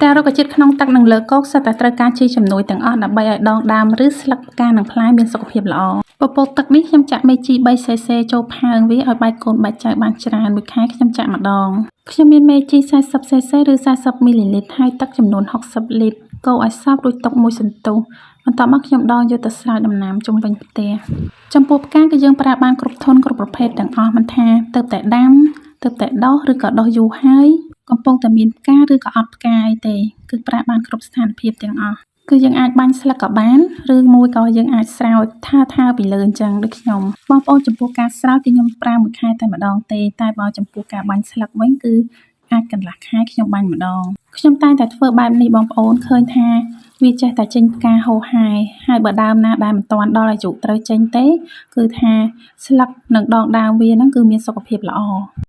តែរុក្ខជាតិក្នុងទឹកនិងលើគោកសុទ្ធតែត្រូវការជីជំនួយទាំងអស់ដើម្បីឲ្យដងដើមឬស្លឹកផ្កានិងផ្លែមានសុខភាពល្អពពកទឹកនេះខ្ញុំចាក់មេជី 3 cc ចូលផើងវាឲ្យបែកកូនបែកចៅបានច្រើនមួយខែខ្ញុំចាក់ម្ដងខ្ញុំមានមេជី 40 cc ឬ40មីលីលីត្រហើយទឹកចំនួន60លីត្រកូរឲ្យសព្វរួចទុកមួយសន្ទុះបន្ទាប់មកខ្ញុំដងយកទៅស្រោចដំណាំជុំវិញផ្ទះចំពោះផ្កាគឺយើងប្រើបានគ្រប់ធនគ្រប់ប្រភេទទាំងអស់មិនថាទៅតែដាំទៅតែដោះឬក៏ដោះយូរហើយកំពុងតែមានផ្កាឬក៏អត់ផ្កាអីទេគឺប្រើបានគ្រប់ស្ថានភាពទាំងអស់គឺយើងអាចបាញ់ស្លឹកក៏បានឬមួយក៏យើងអាចស្រោចថាថាពីលើអញ្ចឹងដូចខ្ញុំបងប្អូនចំពោះការស្រោចគឺខ្ញុំប្រើមួយខែតែម្ដងទេតែបើចំពោះការបាញ់ស្លឹកវិញគឺអាចកន្លះខែខ្ញុំបាញ់ម្ដងខ្ញុំតែងតែធ្វើបែបនេះបងប្អូនឃើញថាវាចេះតែចេញផ្កាហូរហែហើយបើដើមណាដែលមិនទាន់ដល់អាយុត្រូវចេញទេគឺថាស្លឹកនិងដងដើមវាហ្នឹងគឺមានសុខភាពល្អ។